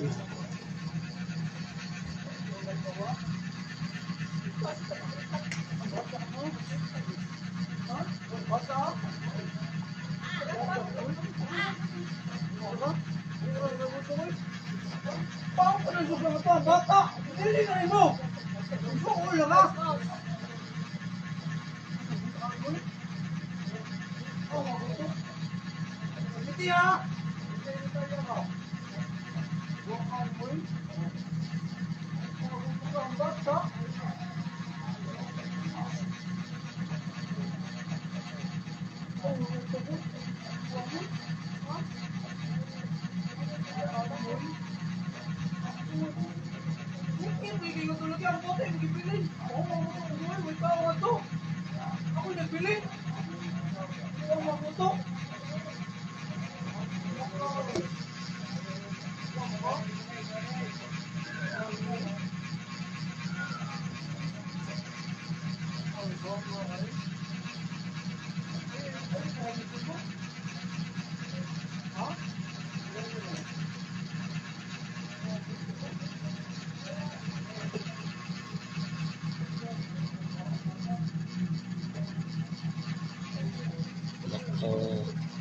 Paano ka nang sobrang ito ang bata? Dili na mo! Gusto lang ha! Oh, magusto. Hindi ha! Ang bata. Hindi ko tulog ang bote, hindi bilin. Ako magusto, may tao nga to. Ako nagbilin. Ako magusto. Nako.